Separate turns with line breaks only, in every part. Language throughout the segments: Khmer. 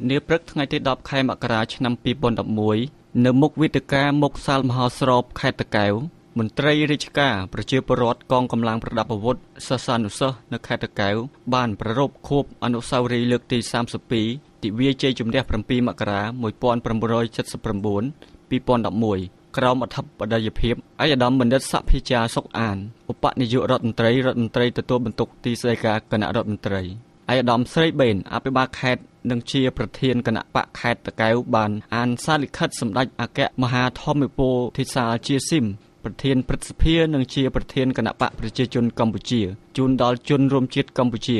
នាព្រឹកថ្ងៃទី10ខែមករាឆ្នាំ2011នៅមុខវេទិកាមុខសាលមហោស្រពខេត្តតាកែវមន្ត្រីរាជការប្រជាពលរដ្ឋកងកម្លាំងប្រដាប់អាវុធសិស្សានុសិស្សនៅខេត្តតាកែវបានប្រារព្ធខួបអនុស្សាវរីយ៍លើកទី32ទិវាជ័យជំនះ7មករា1979 2011ក្រោមអធិបតីភាពឯកឧត្តមបណ្ឌិតសភាចាសុកអានឧបនាយករដ្ឋមន្ត្រីរដ្ឋមន្ត្រីទទួលបន្ទុកទីស្តីការគណៈរដ្ឋមន្ត្រីឯកឧត្តមស្រីបេនអភិបាលខេត្តនិងជាប្រធានគណៈបក្សខេត្តតាកែវបានអានសារលិខិតសម្ដេចអគ្គមហាធម្មពោធិសាលជាស៊ីមប្រធានព្រឹទ្ធសភានិងជាប្រធានគណៈបក្សប្រជាជនកម្ពុជាជូនដល់ជនរួមជាតិកម្ពុជា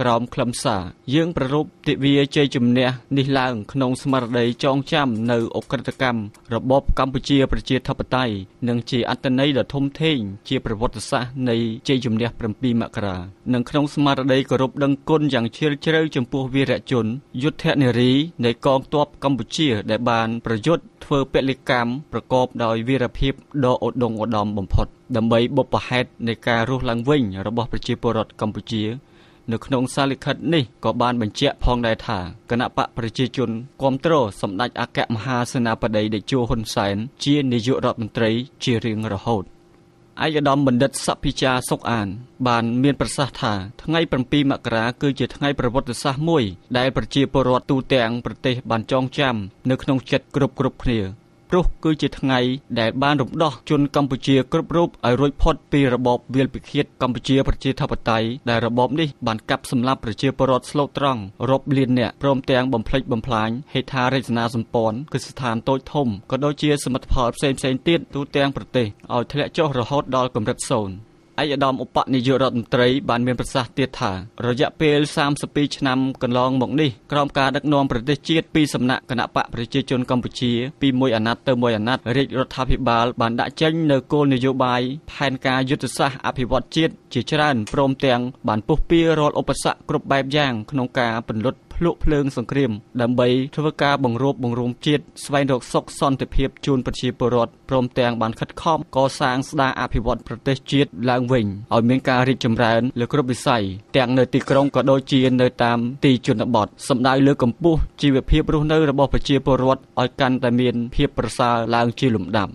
ក្រោមខ្លឹមសារយើងប្រារព្ធទិវាជ័យជំនះនេះឡើងក្នុងស្មារតីចងចាំនៅឧក្រិដ្ឋកម្មរបបកម្ពុជាប្រជាធិបតេយ្យនិងជាអត្ថន័យដ៏ធំធេងជាប្រវត្តិសាស្ត្រនៃជ័យជំនះ7មករានិងក្នុងស្មារតីគោរពដឹងគុណយ៉ាងជ្រាលជ្រៅចំពោះវីរជនយុទ្ធនារីនៃកងទ័ពកម្ពុជាដែលបានប្រយុទ្ធធ្វើពលិកម្មប្រកបដោយវីរភាពដ៏ឧត្តុង្គឧត្តមបំផុតដើម្បីបុព្វហេតុនៃការរស់ឡើងវិញរបស់ប្រជាពលរដ្ឋកម្ពុជានៅក្នុងសារលិខិតនេះក៏បានបញ្ជាក់ផងដែរថាគណៈបក្សប្រជាជនគាំទ្រសម្ដេចអគ្គមហាសេនាបតីតេជោហ៊ុនសែនជានាយករដ្ឋមន្ត្រីជារៀងរហូតឯកឧត្តមបណ្ឌិតសភាចាសុកអានបានមានប្រសាសន៍ថាថ្ងៃ7មករាគឺជាថ្ងៃប្រវត្តិសាស្ត្រមួយដែលប្រជាពលរដ្ឋទូទាំងប្រទេសបានចងចាំនៅក្នុងចិត្តគ្រប់គ្នាព្រោះគឺជាថ្ងៃដែលបានរំដោះជនកម្ពុជាគ្រប់រូបឲ្យរួចផុតពីរបបវាលពិឃាតកម្ពុជាប្រជាធិបតេយ្យដែលរបបនេះបានកាប់សម្លាប់ប្រជាពលរដ្ឋស្លូតត្រង់រាប់លាននាក់ព្រមទាំងបំផ្លិចបំផ្លាញហេដ្ឋារចនាសម្ព័ន្ធគ្រឹះស្ថានតូចធំក៏ដូចជាសមិទ្ធផលផ្សេងៗទៀតទូទាំងប្រទេសឲ្យធ្លាក់ចុះរហូតដល់កម្រិតសូន្យឯកឧត្តមឧបនាយករដ្ឋមន្ត្រីបានមានប្រសាសន៍ទៀតថារយៈពេល32ឆ្នាំកន្លងមកនេះក្រោមការដឹកនាំប្រទេសជាតិពីសំណាក់គណៈបក្សប្រជាជនកម្ពុជាពីមួយអាណត្តិទៅមួយអាណត្តិរាជរដ្ឋាភិបាលបានដាក់ចេញនូវគោលនយោបាយផែនការយុទ្ធសាស្ត្រអភិវឌ្ឍជាតិជាច្រើនព្រមទាំងបានពុះពៀរាល់ឧបសគ្គគ្រប់បែបយ៉ាងក្នុងការពន្លត់ភ្លក់ភ្លើងសង្គ្រាមដើម្បីធ្វើការបង្រួបបង្រួមជាតិស្វែងរកសុខសន្តិភាពជូនប្រជាពលរដ្ឋព្រមទាំងបានខិតខំកសាងស្ដារអភិវឌ្ឍប្រទេសជាតិឡើងវិញឲ្យមានការរីកចម្រើនលើគ្រប់វិស័យទាំងនៅទីក្រុងក៏ដូចជានៅតាមទីជនបទសម្ដៅលើកម្ពស់ជីវភាពរស់នៅរបស់ប្រជាពលរដ្ឋឲ្យកាន់តែមានភាពប្រសើរឡើងជាលំដាប់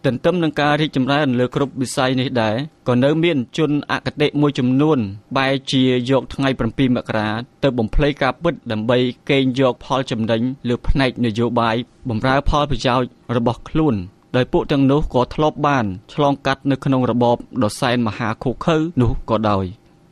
ទន្ទឹមនឹងការរីកចម្រើនលើគ្រប់វិស័យនេះដែរក៏នៅមានជនអគតិមួយចំនួនបែរជាយកថ្ងៃ7មករាទៅបំភ្លៃការពិតដើម្បីកេងយកផលចំណេញលើផ្នែកនយោបាយបម្រើផលប្រយោជន៍របស់ខ្លួនដោយពួកទាំងនោះក៏ធ្លាប់បានឆ្លងកាត់នៅក្នុងរបបដ៏សែនមហាឃោរឃៅនោះក៏ដោយ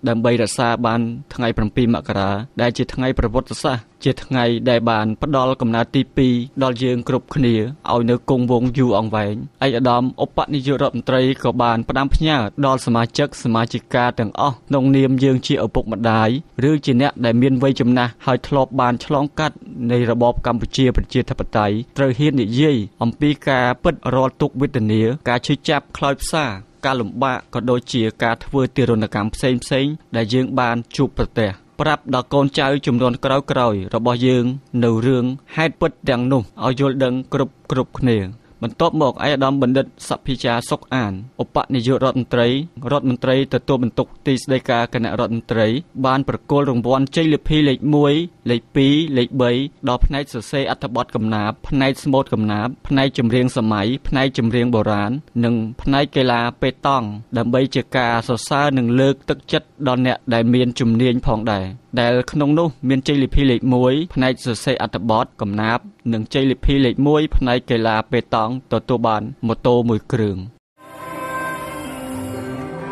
ដើម្បីរក្សាបានថ្ងៃ7មករាដែលជាថ្ងៃប្រវត្តិសាស្ត្រជាថ្ងៃដែលបានផ្ដល់កំណើតទី2ដល់យើងគ្រប់គ្នាឲ្យនៅគង់វង្សយូរអង្វែងឯកឧត្តមឧបនាយករដ្ឋមន្ត្រីក៏បានផ្ដាំផ្ញើដល់សមាជិកសមាជិកាទាំងអស់ក្នុងនាមយើងជាឪពុកម្ដាយឬជាអ្នកដែលមានវ័យចំណាស់ហើយធ្លាប់បានឆ្លងកាត់នៃរបបកម្ពុជាប្រជាធិបតេយ្យត្រូវហ៊ាននិយាយអំពីការពិតរាល់ទុក្ខវេទនាការឈឺចាប់ខ្លោចផ្សាការលំបាកក៏ដូចជាការធ្វើទារុណកម្មផ្សេងៗដែលយើងបានជួបប្រទះប្រាប់ដល់កូនចៅជំនាន់ក្រោយៗរបស់យើងនៅរឿងហេតុពិតទាំងនោះឲ្យយល់ដឹងគ្រប់គ្នាបន្ទាប់មកឯកឧត្តមបណ្ឌិតសភាចាសុកអានឧបនាយករដ្ឋមន្ត្រីរដ្ឋមន្ត្រីទទួលបន្ទុកទីស្តីការគណៈរដ្ឋមន្ត្រីបានប្រគល់រង្វាន់ជ័យលាភីលេខ1លេខ2លេខ3ដល់ផ្នែកសរសេរអត្ថបទកំណាព្យផ្នែកស្មូតកំណាព្យផ្នែកចម្រៀងសម័យផ្នែកចម្រៀងបុរាណនិងផ្នែកកីឡាប៉េតង់ដើម្បីជាការសរសើរនិងលើកទឹកចិត្តដល់អ្នកដែលមានជំនាញផងដែរដែលក្នុងនោះមានជ័យលាភីលេខ1ផ្នែកសរសេរអត្ថបទកំណាព្យនិងជ័យលាភីលេខ1ផ្នែកកីឡាប៉េតង់ទទួលបានម៉ូតូមួយគ្រឿង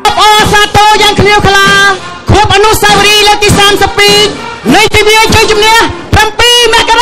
អបអរសាទរយ៉ាងក្លៀវក្លាខួបអនុស្សាវរីយ៍លើកទី32នៃទិវាជ័យជំនះ7មករា